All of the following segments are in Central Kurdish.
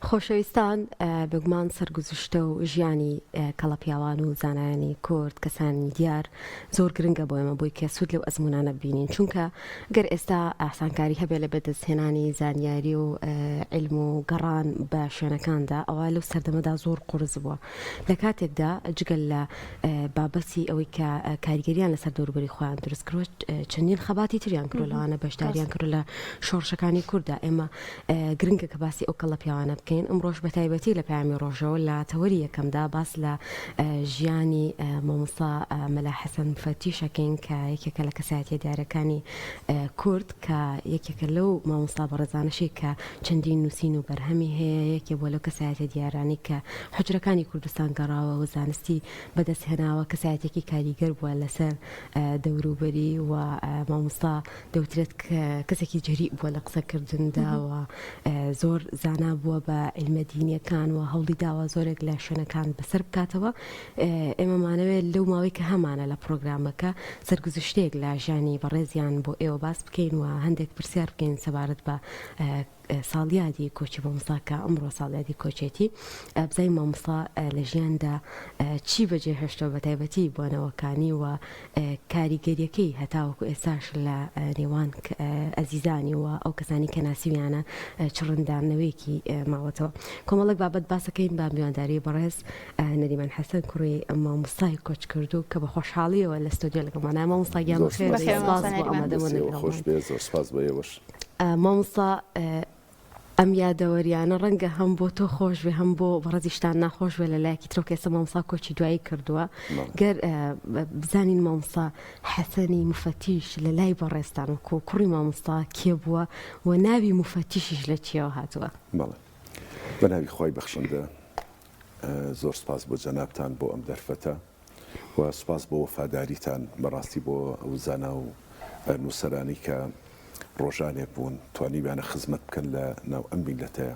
خۆشەویستان بێگومان سەرگوزشتە و ژیانی کەڵەپیاوان و زانایانی کورد کەسانی دیار زۆر گرنگە بۆ ئێمە بۆی کە سوود لەو ئەزموونانە ببینین چونکە گەر ئێستا ئاسانکاری هەبێ لە بەدەستهێنانی زانیاری و عیلم و گەڕان بە شوێنەکاندا ئەوا لەو سەردەمەدا زۆر قورس بووە لە کاتێکدا جگەل لە بابەتی ئەوەی کە کاریگەریان لەسەر دەوروبەری خۆیان دروست کردووە چەندین خەباتی تریان کردووە لەوانە بەشداریان کردووە لە شۆڕشەکانی کورددا ئێمە گرنگە کە باسی ئەو کەڵە پیاوانە بکەین ئەمڕۆش بە تایبەتی لە پەیامی ڕۆژەوە لە تەوەری یەکەمدا باس لە ژیانی مامۆستا مەلا حەسەن مفەتیش ئەکەین کە یەکێکە لە کەسایەتیە دیارەکانی کورد کە یەکێکە لەو مامۆستا بەڕێزانەشی کە چەندین نووسین و بەرهەمی هەیە یەکێ بووە لەو کەسایەتیە دیارانەی کە حوجرەکانی کوردستان گەڕاوە و زانستی بەدەست هێناوە کەسایەتیەکی کاریگەر بووە لەسەر دەوروبەری و مامۆستا دەوترێت کەسێکی جەریء بووە لە قسەکردندا و زۆر زانا بووە بە عیلمە دینیەکان و هەوڵی داوە زۆرێک لە شوێنەکان بەسەر بکاتەوە. ئێمە مانەوێت لەو ماوەی کە هەمانە لە پڕۆگرامەکە سەرگوزشتەیەک لە ژیانی بەڕێزیان بۆ ئێوە باس بکەین و هەندێک پرسیار بکەین سەبارەت بە ساڵیادی کۆچی مامۆستا کە ئەمڕۆ ساڵیادی کۆچێتی بزانین مامۆستا لە ژیاندا چی بەجێ هێشتەوە بە تایبەتی بۆ نەوەکانی و کاریگەریەکەی هەتاوەکو ئێستاش لە نێوان ئەزیزانی و ئەو کەسانی کە ناسیویانە چ ڕەنگدانەوەیەکی ماوەتەوە کۆمەڵێک بابەت باسەکەین بە میوانداری بەڕێز نەریمان حەسەن کوڕی مامۆستای کۆچکردوو کە بە خۆشحاڵیەوە لە ستۆدیۆ لەگەڵمانە مامۆستا گیان بەخێر سپاس بۆ ئامادەبوون خۆش بێ زۆر سپاس بۆ ئێوەش. مامۆستا ئەم یادەوەریانە ڕەنگە هەم بۆ تۆ خۆش بێ هەم بۆ بەڕێزیشتان ناخۆش بێ لە لایەکی ترەوە کە ئێستا مامۆستا کۆچی دوایی کردووە گەر بزانین مامۆستا حەسەنی موفەتیش لە لای بەڕێزتان وەکوو کوڕی مامۆستا کێ بووە و ناوی موفەتیشیش لە چییەوە هاتووە؟ بەڵێ بە ناوی خوای بەخشندە زۆر سپاس بۆ جەنابتان بۆ ئەم دەرفەتە. و سوپاس بۆ وەفاداریتان بەڕاستی بۆ ئەو زانا و نووسەرانەی کە ڕۆژانێک بوون توانیویانە خزمەت بکەن لە ناو ئەم میللەتەیا.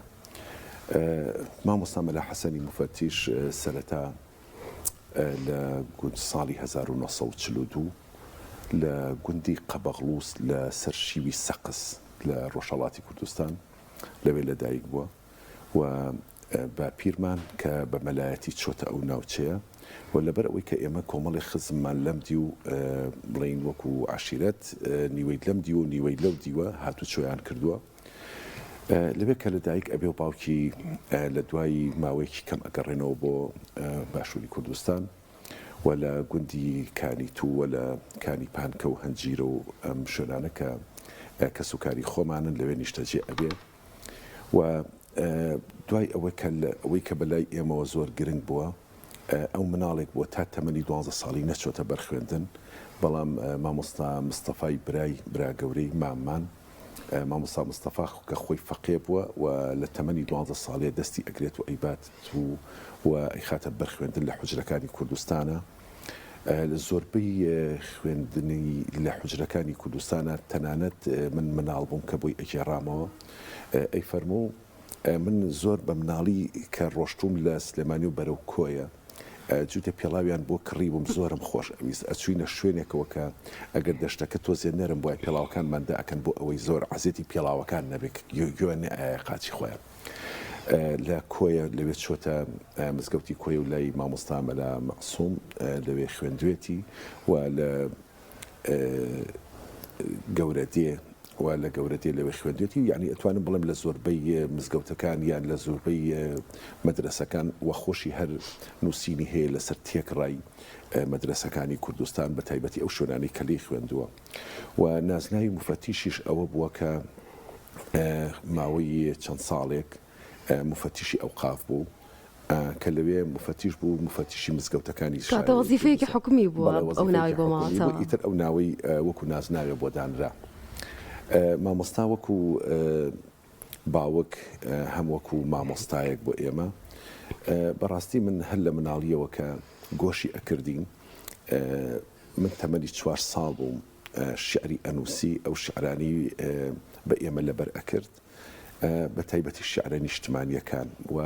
مامۆستا مەلا حەسەنی موفەتیش سەرەتا لە گوند ساڵی 1942 لە گوندی قەبەغڵوس لە سەر شیوی سەقز لە ڕۆژهەڵاتی کوردستان لەوێ لەدایک بووە. و باپیرمان کە بە مەلایەتی چۆتە ئەو ناوچەیە و لەبەر ئەوەی کە ئێمە کۆمەڵێ خزممان لەم دیو بڵێین وەکو عەشیرەت نیوەی لەم دیوە و نیوەی لەو دیوە هاتوچۆیان کردووە لەوێ کە لەدایک ئەبێ و باوکی لە دوای ماوەیەکی کەم ئەگەڕێنەوە بۆ باشووری کوردستان و لە گوندی کانی توو و لە کانی پانکە و هەنجیرە و ئەم شوێنانە کە کەسوکاری خۆمانن لەوێ نیشتەجێ ئەبێ. و دوای ئەوە کە ئەوەی کە بەلای ئێمەوە زۆر گرنگ بووە ئەو مناڵێک بووە تا تەمەنی دوانزە ساڵی نەچۆتە بەر خوێندن بەڵام مامۆستا مستەفای برای برا گەورەی ماممان مامۆستا مستەفا کە خۆی فەقێ بووە و لە تەمەنی دوانزە ساڵیە دەستی ئەگرێت و ئەیبات و و ئەیخاتە بەر خوێندن لە حوجرەکانی کوردستانە لە زۆربەی خوێندنی لە حوجرەکانی کوردستانا تەنانەت من مناڵ بووم کە بۆی ئەگێڕامەوە ئەی فەرموو من زۆر بە مناڵی کە ڕۆشتووم لە سلێمانی و بەرەو کۆیە جووتە پێڵاویان بۆ کڕی بووم زۆرم خۆش ئەویست ئەچوینە شوێنێکەوە کە ئەگەر دەشتەکە تۆزێ نەرم بووای پێڵاوەکانمان دائەکەن بۆ ئەوەی زۆر عەزێتی پێڵاوەکان نەبێ کە گوێ نەئایە قاچی خۆیان. لە کۆیە لەوێ چۆتە مزگەوتی کۆیە و لای مامۆستا مەلا مەعسوم لەوێ خوێندوێتی و لە گەورەدێ و لە گەورەدێ لەوێ خوێندوێتی یعنی ئەتوانم بڵێم لە زۆربەی مزگەوتەکان یان لە زۆربەی مەدرەسەکان و خۆشی هەر نووسینی هەیە لەسەر تێکڕای مەدرەسەکانی کوردستان بە تایبەتی ئەو شوێنانەی کە لێی خوێندووە و نازناوی موفەتیشیش ئەوە بووە کە ماوەی چەند ساڵێک موفەتیشی ئەوقاف بوو کە لەوێ موفەتیش بوو موفەتیشی مزگەوتەکانی کاتە شاری وەزیفەیەکی حکومی بووە بەڵێ ئەو ناوەی وەزیفەیەکی بۆ حکومی بوو ماوەتەوە. ئیتر ئەو ناوەی وەکو نازناوێ بۆ دانرا مامۆستا وەکو باوک هەم وەکو مامۆستایەک بۆ ئێمە بەڕاستی من هەر لە مناڵیەوە کە گۆشی ئەکردین من تەمەنی چوار ساڵ بووم شیعری ئەنووسی، ئەو شیعرانەی بە ئێمە لەبەر ئەکرد، بە تایبەتی شیعرە نیشتمانییەکان و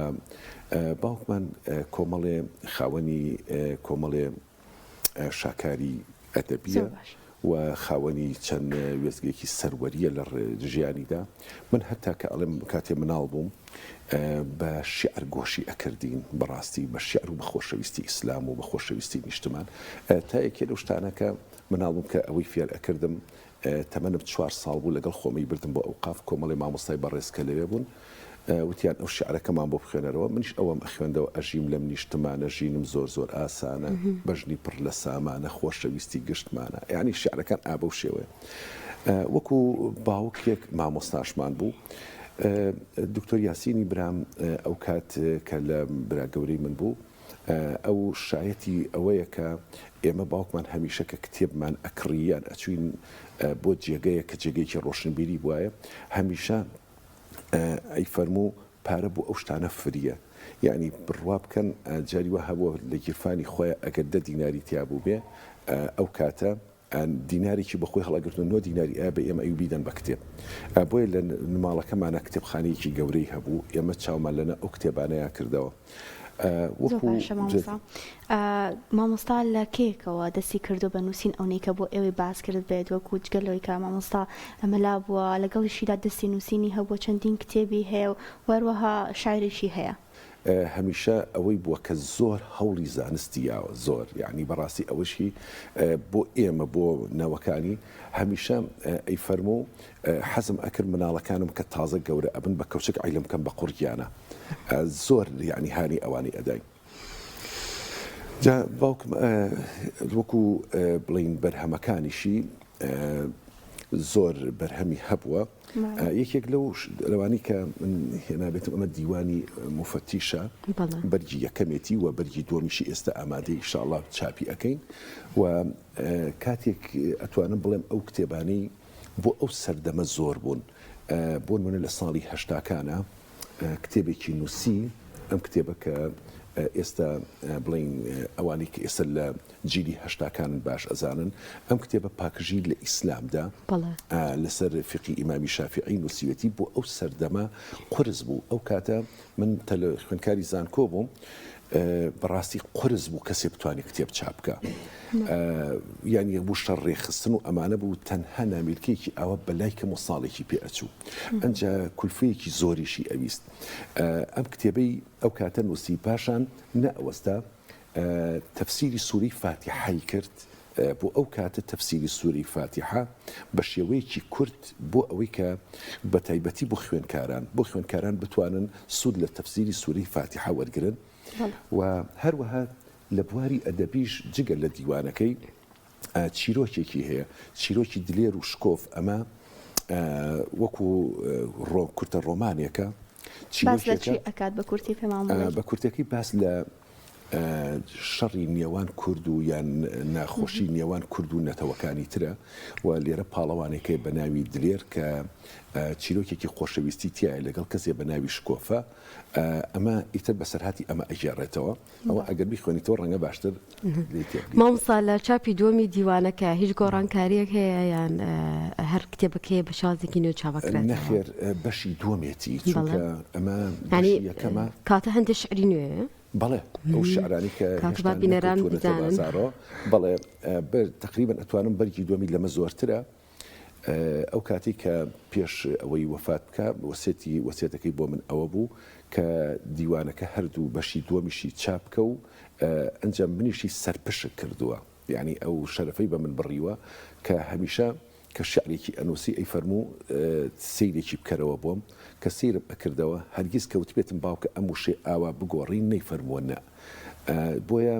باوکمان کۆمەڵێ خاوەنی کۆمەڵێ شاکاری ئەدەبییە. و خاوەنی چەند وێستگەیەکی سەروەرییە لە ژیانیدا. من هەتا کە ئەڵێم کاتێ مناڵ بووم بە شیعر گۆشی ئەکردین، بەڕاستی بە شیعر و بە خۆشەویستی ئیسلام و بە خۆشەویستی نیشتمان. تا یەکێ لەو شتانە کە مناڵ بووم کە ئەوەی فێر ئەکردم تەمەنم چوار ساڵ بوو لەگەڵ خۆمی بردم بۆ ئەوقاف کۆمەڵێ مامۆستای بەڕێز کە لەوێ بوون وتیان ئەو شیعرەکەمان بۆ بخوێنەرەوە منیش ئەوەم ئەخوێندەوە ئەژیم لەم نیشتمانە ژینم زۆر زۆر ئاسانە بەژنی پڕ لە سامانە خۆشەویستی گشتمانە یانی شیعرەکان ئا بەو شێوەیە وەکو باوکێک مامۆستاشمان بوو دکتۆر یاسینی برام ئەو کات کە لە برا گەورەی من بوو ئەو شایەتی ئەوەیە کە ئێمە باوکمان هەمیشە کە کتێبمان ئەکڕی یان ئەچوین بۆ جێگەیەک کە جێگەیەکی ڕۆشنبیری بوایە هەمیشە ئەیفەرموو پارە بۆ ئەو شتانە فریە یعنی بڕوا بکەن جاری وا هەبووە لە گیرفانی خۆیان ئەگەر دە دیناری تیا بووبێ ئەو کاتە دینارێکی بە خۆی هەڵئەگرت و نۆ دیناری ئەیا بە ئێمە ئەیوو بیدەن بە کتێب. بۆیە لە ماڵەکەمانا کتێبخانەیەکی گەورەی هەبوو، ئێمە چاومان لەناو ئەو کتێبانەیا کردەوە. زۆر باشە مامۆستا. مامۆستا لە کەیەکەوە دەستی کردووە بە نووسین ئەونەی کە بۆ ئێوەی باس کرد بێت وەکو جگە لەوەی کە مامۆستا مەلا بووە لەگەڵیشیدا دەستی نووسینی هەبووە چەندین کتێبی هەیە و هەروەها شاعریشی هەیە. هەمیشە ئەوەی بووە کە زۆر هەوڵی زانستی یاوە زۆر یانی بەڕاستی ئەوەشی بۆ ئێمە بۆ نەوەکانی هەمیشە ئەی فەرموو حەزم ئەکرد مناڵەکانم کە تازە گەورە ئەبن بە کەوچک عیلم کەم بە قوڕگیانە زۆر یانی هانی ئەوانی ئەداین جا باوکم وەکو بڵین بەرهەمەکانیشی زۆر بەرهەمی هەبووە یەکێک لەو لەوانی کە من هێنابێتم ئەمە دیوانی موفەتیشە بەرگی یەکەمێتی و بەرگی دووەمیشی ئێستا ئامادەی ئیشاڵڵا چاپی ئەەکەین و کاتێک ئەتوانم بڵێم ئەو کتێبانەی بۆ ئەو سەردەمە زۆر بوون بۆ نمونە لە ساڵی هەشتاکانە کتێبێکی نووسی ئەم کتێبە کە ئێستا بڵین ئەوانەی کە ئێستا لە جیلی هەشتاکانن باش ئەزانن ئەم کتێبە پاکژی لە ئیسلامدا لەسەر فیقی ئیمامی شافیعی نووسیوێتی بۆ ئەو سەردەمە قورس بوو ئەو کاتە من تەلە خوێندکاری زانکۆ بووم بەڕاستی قورس بوو کەسێ بتوانێت کتێب چاپ بکە یان یەک بوو شەڕ ڕێکخستن و ئەمانە بوو تەنها نامیلکەیەکی ئاوا بەلای کەم و ساڵێکی پێ ئەچوو ئەنجا کولفەیەکی زۆریشی ئەویست ئەم کتێبەی ئەو کاتە نووسی پاشان نەئەوەستا تەفسیری سورەی فاتیحەی کرد، بۆ ئەو کاتە تەفسیری سورەی فاتیحە بە شێوەیەکی کورت بۆ ئەوەی کە بە تایبەتی بۆ خوێنکاران بۆ خوێنکاران بتوانن سوود لە تەفسیری سورەی فاتیحە وەرگرن و هەروەها لە بواری ئەدەبیش جگە لە دیوانەکەی چیرۆکێکی هەیە چیرۆکی دلێر و شکۆف ئەمە وەکو کورتە ڕۆمانێکە باس لە چی ئەکات بە کورتی پێمان بڵێ؟ بە کورتەکەی باس لە شەڕی نێوان کورد و یان ناخۆشی نێوان کورد و نەتەوەکانی ترە و لێرە پاڵەوانێکەیە بە ناوی دلێر کە چیرۆکێکی خۆشەویستی تایە لەگەڵ کەسێ بە ناوی شکۆفە ئەمە ئیتر بەسەرهاتی ئەمە ئەگێڕێتەوە ئەوە ئەگەر بیخوێنیتەوە ڕەنگە باشتر لێی تێبگەیت. مامۆستا لە چاپی دووەمی دیوانەکە هیچ گۆڕانکارییەک هەیە یان هەر کتێبەکەیە بە شێوازێکی نوێ چاپ ئەکرێتەوە؟ نەخێر بەشی دووەمێتی چونکە ئەمە بەشی یەکەمە. کاتە هەندێک شعری نوێیە؟ بەڵێ ئەو شعرانەی کە هێشتا نەکەوتوونەتە بازاڕەوە بەڵێ تەقریبەن ئەتوانم بەرگی دووەمی لەمە زۆرترە. ئەو کاتەی کە پێش ئەوەی وەفات بکا وەسێتی وەسێتەکەی بۆ من ئەوە بوو کە دیوانەکە هەردوو بەشی دووەمیشی چاپ بکە و ئەنجا منیشی سەرپشک کردووە یانی ئەو شەرەفەی بە من بڕیوە کە هەمیشە کە شعرێکی ئەنووسی ئەی فەرموو سەیرێکی بکەرەوە بۆم کە سەیرم ئەکردەوە هەرگیز کە وتبێتم باوکە ئەم وشەی ئاوا بگۆڕین نەیفەرمووە نە بۆیە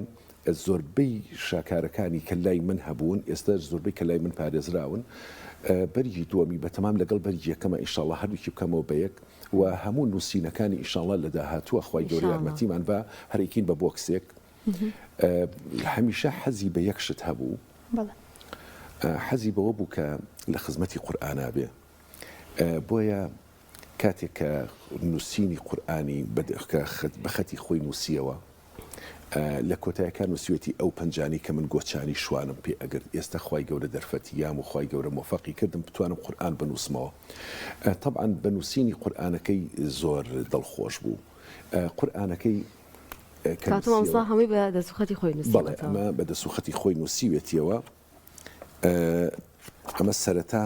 زۆربەی شاکارەکانی کە لای من هەبوون ئێستاش زۆربەی کە لای من پارێزراون بەرگی دووەمی بەتەمام لەگەڵ بەرگی یەکەمە ئیشاڵا هەردووکی بکەمەوە بە یەک و هەموو نووسینەکانی ئیشاڵا لە داهاتووە خوای گەورە یارمەتیمان با هەرێکین بە بۆکسێک هەمیشە حەزی بە یەک شت هەبوو حەزی بەوە بوو کە لە خزمەتی قورئانا بێ بۆیە کاتێک کە نووسینی قورئانی بە خەتی خۆی نووسیەوە لە کۆتایەکان نووسیوێتی ئەو پەنجانەی کە من گۆچانی شوانم پێ ئەگرت ئێستا خوای گەورە دەرفەتی یام و خوای گەورە مۆفەقی کردم بتوانم قورئان بنووسمەوە تەبعەن بە نووسینی قورئانەکەی زۆر دڵخۆش بوو قورئانەکەی کە کاتە مامۆستا هەمووی بە دەست و خەتی خۆی بەڵێ نووسیوەتەوە. ئەمە بە دەست و خەتی خۆی نووسیوێتیەوە. ئەمە سەرەتا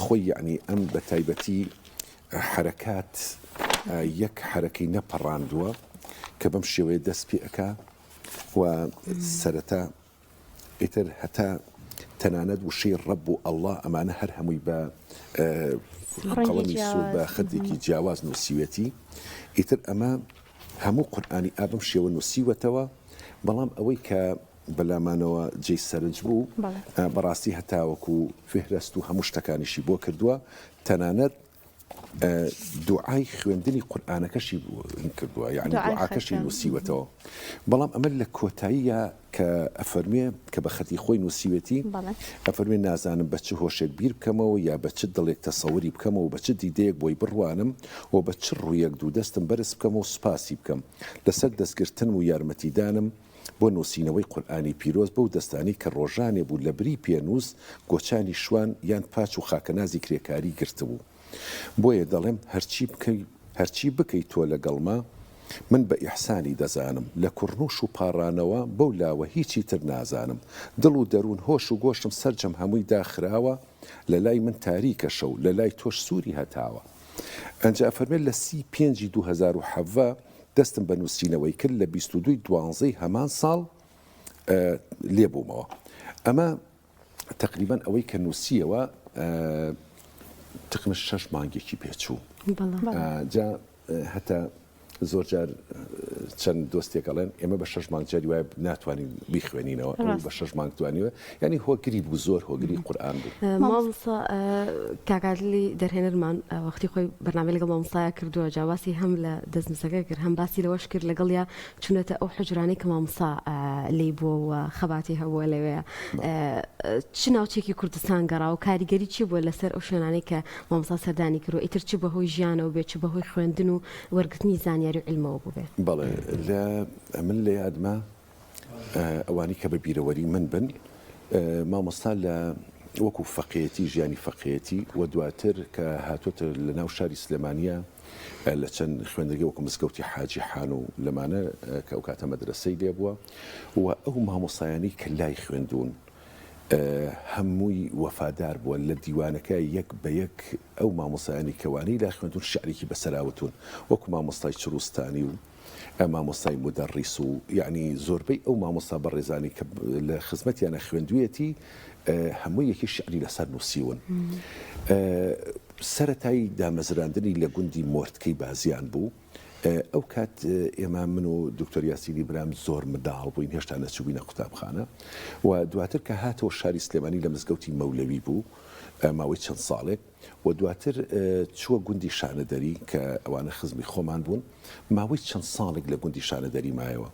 خۆی یەعنی ئەم بە تایبەتی حەرەکات یەک حەرەکەی نەپەڕاندووە کە بەم شێوەیە دەست پێ ئەکا و سەرەتا ئیتر هەتا تەنانەت وشەی ڕەب و ئەڵڵا ئەمانە هەر هەمووی بە قەڵەمی سوور بە خەتێکی جیاواز نووسیوێتی ئیتر ئەمە هەموو قورئانی ئا بەم شێوە نووسیوەتەوە بەڵام ئەوەی کە بەلامانەوە جێی سەرنج بوو بەڕاستی هەتاوەکو فهرست و هەموو شتەکانیشی بۆ کردووە تەنانەت دوعای خوێندنی قورئانەکەشی کردووە یعنی دوعاکەشی نووسیوەتەوە بەڵام ئەمە لە کۆتاییە کە ئەفەرمێ کە بە خەتی خۆی نووسیوێتی ئەفەرمێ نازانم بە چ هۆشێک بیر بکەمەوە یا بە چ دڵێک تەسەوری بکەمەوە بە چ دیدەیەک بۆی بڕوانم و بە چ ڕوویەک دوو دەستم بەرز بکەمەوە سوپاسی بکەم لەسەر دەستگرتنم و یارمەتیدانم بۆ نووسینەوەی قورئانی پیرۆز بەو دەستانەی کە ڕۆژانێ بوو لەبری پێنووس گۆچانی شوان یان پاچ و خاکەنازی کرێکاری گرتبوو. بۆیە دەڵێم هەرچی بکەی هەرچی بکەی تۆ لەگەڵما من بە ئیحسانی دەزانم، لە کوڕنووش و پاڕانەوە بەو لاوە هیچی تر نازانم. دڵ و دەروون هۆش و گۆشم سەرجەم هەمووی داخراوە، لە لای من تاریکە شەو، لە لای تۆش سووری هەتاوە. ئەنجا ئەفەرمێ لە سی پێنجی 2017 دەستم بە نووسینەوەی کرد لە 22 دوانزەی هەمان ساڵ لێ بوومەوە. ئەمە تەقریبەن ئەوەی کە نووسیەوە تقمە شەش مانگێکی پێچوو. جا هەتا زۆر جار چەند دۆستێک ئەڵێن ئێمە بە شەش مانگ جاری وایە ناتوانین بیخوێنینەوە ئەو بە شەش مانگ توانیوە یعنی هۆگری بوو زۆر هۆگری قورئان بوو. مامۆستا کاک عادلی دەرهێنەرمان وەختی خۆی بەرنامەی لەگەڵ مامۆستایا کردووە جا باسی هەم لە دەستنووسەکە کرد هەم باسی لەوەش کرد لەگەڵیا چوونەتە ئەو حوجرانەی کە مامۆستا لێی بووە و خەباتی هەبووە لەوێ چ ناوچێکی کوردستان گەڕا و کاریگەری چی بووە لەسەر ئەو شوێنانەی کە مامۆستا سەردانی کردووە ئیتر چ بەهۆی ژیانەوە بێ چ بەهۆی خوێندن و وەرگرتنی زانیاری و عیلمەوە بووبێ؟ بەڵێ لە من لە یادمە ئەوانەی کە بە بیرەوەری من بن مامۆستا لە وەکو فەقێیەتی ژیانی فەقێیەتی و دواتر کە هاتۆتە لە ناو شاری سلێمانیە لە چەند خوێندنگە وەکو مزگەوتی حاجی حان و لەمانە کە ئەو کاتە مەدرەسەی لێ بووە و ئەو مامۆستایانەی کە لای خوێندوون هەمووی وەفادار بووە لە دیوانەکە یەک بە یەک ئەو مامۆستایانی کە وانەی لا خوێندوون شعرێکی بەسەراوتون وەکو مامۆستای چروستانی و مامۆستای مودەڕیس و یەعنی زۆربەی ئەو مامۆستا بەڕێزانەی کە لە خزمەتیانە خوێندوویەتی هەموو یەکی شعری لەسەر نووسیون. سەرەتای دامەزراندنی لە گوندی مۆرتکەی بازیان بوو. ئەو کات ئێمە من و دکتۆر یاسینی برام زۆر منداڵ بووین هێشتا نەچووبینە قوتابخانە و دواتر کە هاتەوە شاری سلێمانی لە مزگەوتی مەولەوی بوو ماوەی چەند ساڵێک و دواتر چووە گوندی شانەدەری کە ئەوانە خزمی خۆمان بوون، ماوەی چەند ساڵێک لە گوندی شانەدەری مایەوە.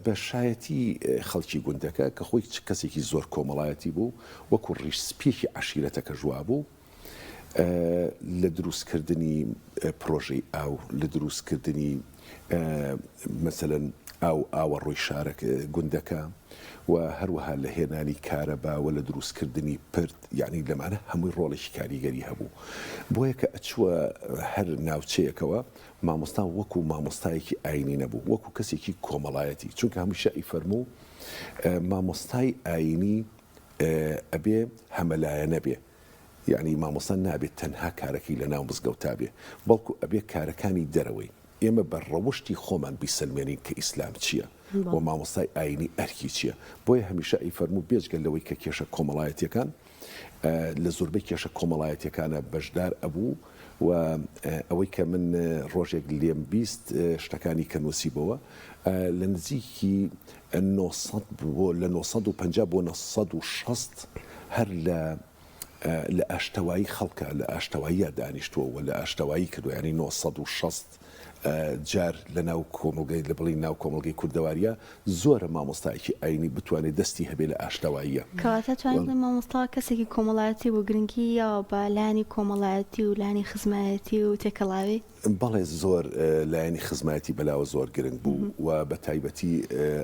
بە شایەتی خەڵکی گوندەکە کە خۆی چ کەسێکی زۆر کۆمەڵایەتی بوو، وەکوو ڕیش سپییەکی عەشیرەتەکەش وابوو، لە دروستکردنی پرۆژەی ئاو، لە دروستکردنی مەسەلەن ئاو ئاوەڕۆی شارەکە گوندەکە و هەروەها لە هێنانی کارەبا و لە دروستکردنی پرد یەعنی لەمانە هەمووی ڕۆڵێکی کاریگەری هەبوو بۆیە کە ئەچووە هەر ناوچەیەکەوە مامۆستا وەکو مامۆستایەکی ئاینی نەبوو وەکو کەسێکی کۆمەڵایەتی چونکە هەمووشە ئەیفەرموو مامۆستای ئاینی ئەبێ هەمەلایەنە بێ یەعنی مامۆستا نابێت تەنها کارەکەی لەناو مزگەوتا بێ بەڵکو ئەبێ کارەکانی دەرەوەی ئێمە بە ڕەوشتی خۆمان بیسەلمێنین کە ئیسلام چییە و مامۆستای ئاینی ئەرکی چییە بۆیە هەمیشە ئەیفەرموو بێجگە لەوەی کە کێشە کۆمەڵایەتیەکان لە زۆربەی کێشە کۆمەڵایەتیەکانە بەشدار ئەبوو و ئەوەی کە من ڕۆژێک لێم 20 شتەکانی کە نووسیبەوە لە نزیکی 900 بۆ لە 950 بۆ 960 هەر لە لە ئاشتەوایی خەڵکا لە ئاشتەواییا دانیشتووە و لە ئاشتەوایی کردووە یانی 960 جار لە ناو کۆمەڵگەی لە بڵێین ناو کۆمەڵگەی کوردەواریا زۆرە مامۆستایەکی ئاینی بتوانێت دەستی هەبێ لە ئاشتەواییە. کەواتە توانین بڵێین مامۆستا کەسێکی کۆمەڵایەتی بوو گرنگی یاوە بە لایەنی کۆمەڵایەتی و لایەنی خزمایەتی و تێکەڵاوی؟ بەڵێ زۆر لایەنی خزمایەتی بەلاوە زۆر گرنگ بوو و بە تایبەتی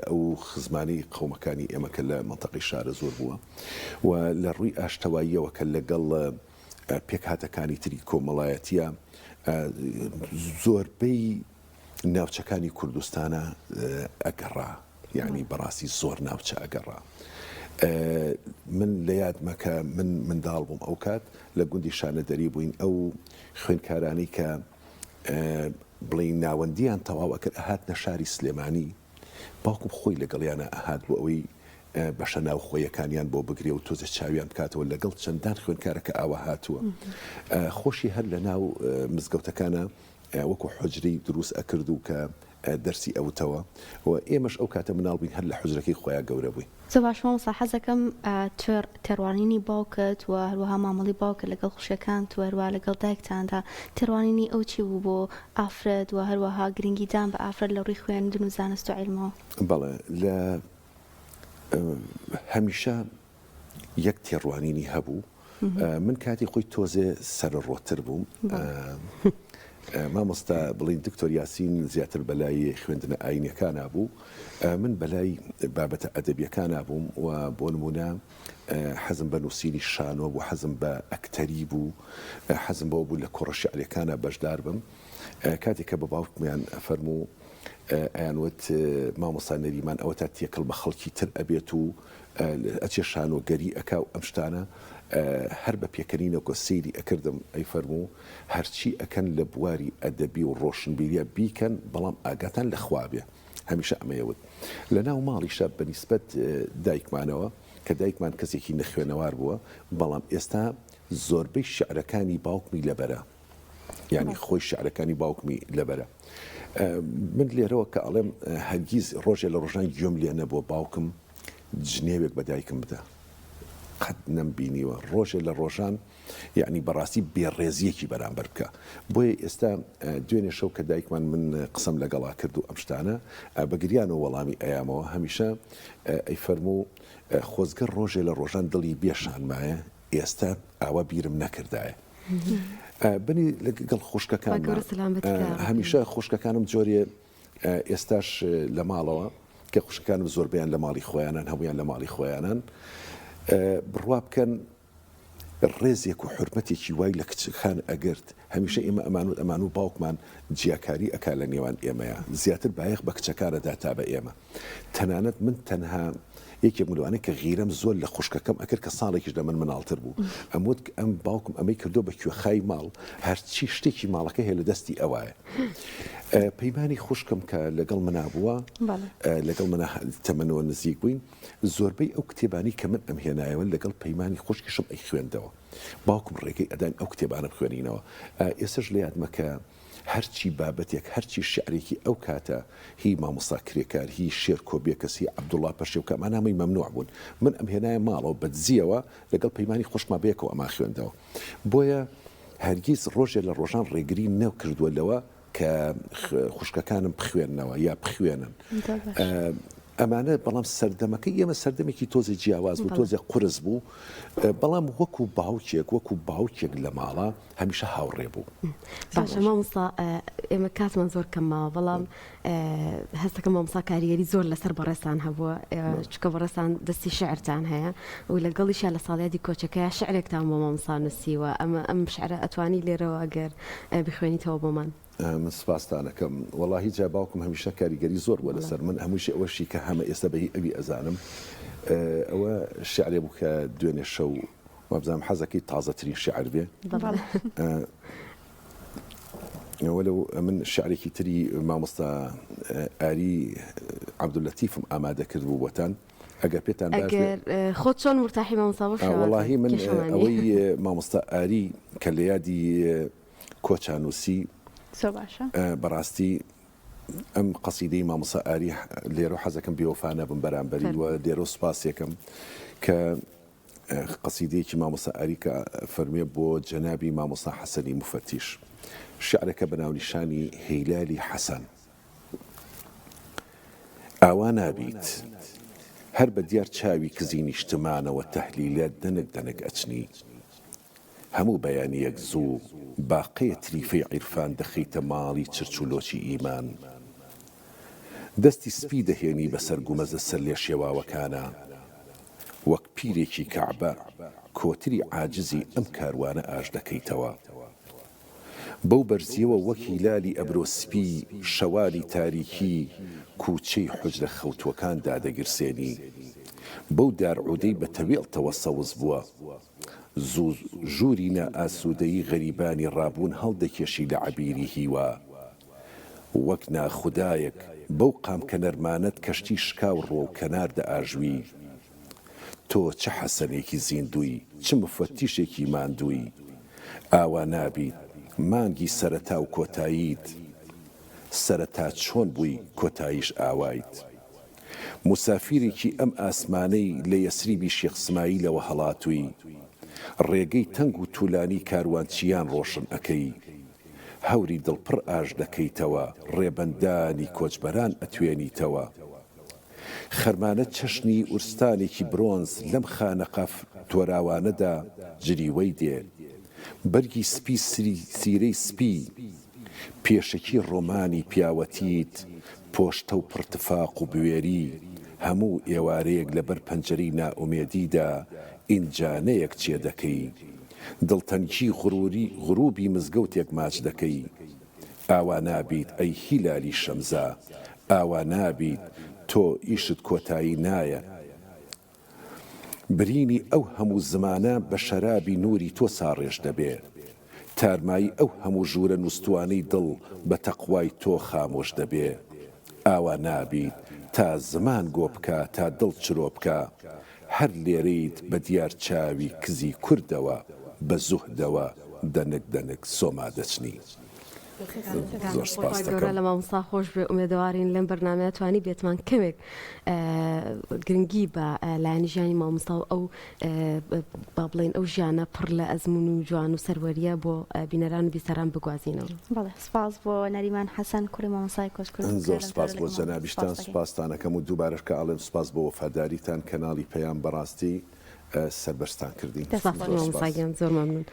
ئەو خزمانەی قەومەکانی ئێمە کە لە مەنتەقەی شارەزوور بووە و لە ڕووی ئاشتەواییەوە کە لەگەڵ پێکهاتەکانی تری کۆمەڵایەتیە زۆربەی ناوچەکانی کوردستانە ئەگەڕا یعنی بەڕاستی زۆر ناوچە ئەگەڕا. من لە یادمە کە من منداڵ بووم ئەو کات لە گوندی شانەدەری بووین ئەو خوێندکارانەی کە بڵێین ناوەندیان تەواو ئەکرد ئەهاتنە شاری سلێمانی باوکم خۆی لەگەڵیانە ئەهات بۆ ئەوەی بەشە ناوخۆیەکانیان بۆ بگرێ و تۆزێ چاویان بکاتەوە لەگەڵ چەندان خوێندکارە کە ئاوا هاتووە خۆشی هەر لە ناو مزگەوتەکانە وەکو حوجرەی دروست ئەکرد و کە دەرسی ئەوتەوە و ئێمەش ئەو کاتە مناڵ بووین هەر لە حوجرەکەی خۆیا گەورە بووین. زۆر باش مامۆستا حەزەکەم تێڕوانینی باوکت و هەروەها مامەڵەی باوکت لەگەڵ خوشکەکانت و هەروەها لەگەڵ دایکتاندا تێڕوانینی ئەو چی بوو بۆ ئافرەت و هەروەها گرنگیدان بە ئافرەت لە ڕووی خوێندن و زانست و عیلمەوە؟ بەڵێ لە هەمیشە یەک تێڕوانینی هەبوو من کاتی خۆی تۆزێ سەرڕۆتر بووم مامۆستا بڵین دکتۆر یاسین زیاتر بەلای خوێندنە ئاینەکانە بوو من بەلای بابەتە ئەدەبیەکانە بووم و بۆ نمونە حەزم بە نووسینی شانۆ بوو حەزم بە ئەکتەری بوو حەزم بەوە بوو لە کۆڕە شعرەکانە بەشدار بم کاتێک کە بە باوکمیان فەرموو ئەیان وت مامۆستا نەریمان ئەوەتا تێکەڵ بە خەڵکی تر ئەبێت و ئەچێ شانۆگەری ئەکا و ئەم شتانە هەر بە پێکەنینەکۆ سەیری ئەکردم ئەی فەرموو هەرچی ئەکەن لە بواری ئەدەبی و ڕۆشنبیریە بیکەن بەڵام ئاگاتان لە خوا بێ هەمیشە ئەمەیە وت لە ناو ماڵیشە بە نیسبەت دایکمانەوە کە دایکمان کەسێکی نەخوێنەوار بووە بەڵام ئێستا زۆربەی شعرەکانی باوکمی لەبەرە یانی خۆی شعرەکانی باوکمی لەبەرە من لێرەوە کە ئەڵێم هەرگیز ڕۆژێ لە ڕۆژان گوێم لێ نەبووە باوکم جنێوێک بە دایکم بدە قەت نەم بینیوە ڕۆژێ لە ڕۆژان یعنی بەڕاستی بێڕێزیەکی بەرامبەر بکە بۆیە ئێستا دوێنێ شەو کە دایکمان من قسەم لەگەڵا کرد و ئەم شتانە بە گریانەوە وەڵامی ئەیامەوە هەمیشە ئەی فەرموو خۆزگە ڕۆژێ لە ڕۆژان دڵی بێشانمایە ئێستا ئاوا بیرم نەکردایە بنی لەگەڵ خوشکەکان هەمیشە خوشکەکانم جۆرێ ئێستاش لە ماڵەوە کە خوشکەکانم زۆربیان لە ماڵی خۆیانان هەمویان لە ماڵی خۆیانان بڕوا بکەن ڕێزێک و حرمەتێکی وای لە کچەکان ئەگرت هەمیشە ئێمە ئەمانوت ئەمان و باوکمان جیاکاری ئەکا لە نێوان ئێمەیە زیاتر بایەخ بە کچەکانەدا تا بە ئێمە تەنانەت من تەنها یەکێک لەوانەی کە غیرەم زۆر لە خوشکەکەم ئەکرد کە ساڵێکیش لە من مناڵتر بوو ئەموت ئەم باوکم ئەمەی کردو بە کوێخای ماڵ هەرچی شتێکی ماڵەکە هەیە لە دەستی ئەوایە پەیمانی خوشکم کە لەگەڵ منا بووە لەگەڵ منا تەمەنەوە نزیک بووین زۆربەی ئەو کتێبانی کە من ئەم هێنایەوە لەگەڵ پەیمانی خوشکیشم ئەی خوێندەوە باوکم ڕێگەی ئەدان ئەو کتێبانە بخوێنینەوە ئێستش لە یادمە کە هەرچی بابەتێک، هەرچی شیعرێکی ئەو کاتە هی مامۆستا کرێکار، هی شێرکۆ بێکەس، هی عەبدوڵڵا پەشێو کە ئەمانە هەمووی مەمنوع بوون، من ئەمهێنایە ماڵەوە بە دزییەوە لەگەڵ پەیمانی خوشکما بەیەکەوە ئەمان خوێندەوە. بۆیە هەرگیز ڕۆژێ لە ڕۆژان ڕێگری نەکردووە لەوە کە خوشکەکانم بخوێننەوە یا بخوێنن. ئەمانە بەڵام سەردەمەکەی ئێمە سەردەمێکی تۆزێ جیاواز بوو تۆزێ قورس بوو بەڵام وەکو باوکێک وەکو باوکێک لە ماڵە هەمیشە هاوڕێ بوو. باشە مامۆستا ئێمە کاتمان زۆر کەم ماوە بەڵام هەستەکەم مامۆستا کاریگەری زۆر لەسەر بەڕێزتان هەبووە چونکە بەڕێزتان دەستی شعرتان هەیە و لەگەڵیشیا لە ساڵیادی کۆچەکەیا شعرێکتان بۆ مامۆستا نووسیوە ئەمە ئەم شعرە ئەتوانی لێرەوە ئەگەر بخوێنیتەوە بۆمان. من سپاستان ئەکەم وەڵاهی جا باوکم هەمیشە کاریگەری زۆر بووە لەسەر من هەمووشی ئەوەشی کە هەمە ئێستا بە هی ئەوی ئەزانم ئەوە شعرێ بوو کە دوێنێ شەو وابزانم حەزەکەی تازەترین شعر بێ وەلو من شعرێکی تری مامۆستا ئاری عەبدولەتیفم ئامادە کرد بوو بۆتان ئەگەر پێتان باش بێ ئەگەر خۆت چۆن مورتاحی مامۆستا بەو شێوازە وەڵاهی من کێشەمان نییە. ئەوەی مامۆستا ئاری کە لە یادی کۆچا نووسی زۆر باشە. بەڕاستی ئەم قەسیدەی مامۆستا ئاری لێرەو حەزەکەم بێوەفا نەبم بەرامبەری و لێرەو سوپاسیەکەم کە قەسیدەیەکی مامۆستا ئاری کە فەرموێ بۆ جەنابی مامۆستا حەسەنی موفەتیش شعرەکە بە ناونیشانی هیلالی حەسەن ئاوا نابیت هەر بە دیار چاوی کزی نیشتمانەوە تەهلیلە دەنک دەنک ئەچنی هەموو بەیانییەک زوو باقەیە تریفەی عیرفان دەخەیتە ماڵی چرچ و لۆچی ئیمان. دەستی سپی دەهێنی بەسەر گومەزە سەرلێشێواوەکانا. وەک پیرێکی کەعبە کۆتری عاجزی ئەم کاروانە ئاش دەکەیتەوە. بەو بەرزییەوە وەک هیلالی ئەبرۆ سپی شەوانی تاریکی کووچەی حوجرە خەوتووەکان دادەگرسێنی. بەو دار عودەی بە تەوێڵتەوە سەوز بووە. زوو ژووری نائاسوودەیی غەریبانی ڕابوون هەڵدەکێشی لە عەبیری هیوا. وەک ناخودایەک بەو قامکە نەرمانەت کەشتی شکاو ڕوەو کەنار دەئاژوی. تۆ چ حەسەنێکی زیندووی، چ مفەتیشێکی ماندووی. ئاوا نابیت، مانگی سەرەتا و کۆتاییت. سەرەتا چۆن بووی کۆتاییش ئاوایت. موسافیرێکی ئەم ئاسمانەی لە یەسریبی شێخ سمایلەوە هەڵاتووی. ڕێگەی تەنگ و تولانی کاروانچییان ڕۆشن ئەکەی. هەوری دڵ پڕ ئاژ دەکەیتەوە، ڕێبەندانی کۆچبەران ئەتوێنیتەوە. خەرمانە چەشنی ئورستانێکی برۆنز لەم خانەقا تۆراوانەدا جریوەی دێ. بەرگی سپی سیرەی سپی پێشەکی ڕۆمانی پیاوەتیت پۆشتە و پڕ تفاق و بوێری، هەموو ئێوارەیەک لەبەر پەنجەرەی نائومێدیدا ئینجانەیەک چێ دەکەی. دڵتەنگی غروری غروبی مزگەوتێک ماچ دەکەی. ئاوا نابیت ئەی هیلالی شەمزا، ئاوا نابیت، تۆ ئیشت کۆتایی نایە. برینی ئەو هەموو زمانە بە شەرابی نوری تۆ ساڕێژ دەبێ. تارمایی ئەو هەموو ژوورە نوستوانەی دڵ بە تەقوای تۆ خامۆش دەبێ. ئاوا نابیت تا زمان گۆ بکا تا دڵ چرۆ بکا. هەر لێرەیت بە دیار چاوی کزی کوردەوە بە زوهدەوە دەنک دەنک سۆما دەچنی. زۆر سپاست خوای گەورە دەکەم. لە مامۆستا خۆش بێ ئومێدەوارین لەم بەرنامەیە توانی بێتمان کەمێک گرنگی بە لایەنی ژیانی مامۆستا و ئەو با بڵێین ئەو ژیانە پڕ لە ئەزموون و جوان و سەروەریە بۆ بینەران و بیسەران بگوازینەوە. بەڵێ سپاس بۆ نەریمان حەسەن کوڕی مامۆستای کۆچکردوو کە زۆر لەم سپاس تەوەرە بۆ لەگەڵمان بوو. جەنابیشتان سپاست دەکەین. سپاستان ئەکەم و دووبارەش کە ئەڵێم سپاس بۆ وەفاداریتان کەناڵی پەیام بەڕاستی سەربەرزتان کردین دەست زۆر خۆش مامۆستا سپاس. گیان زۆر مەمنون.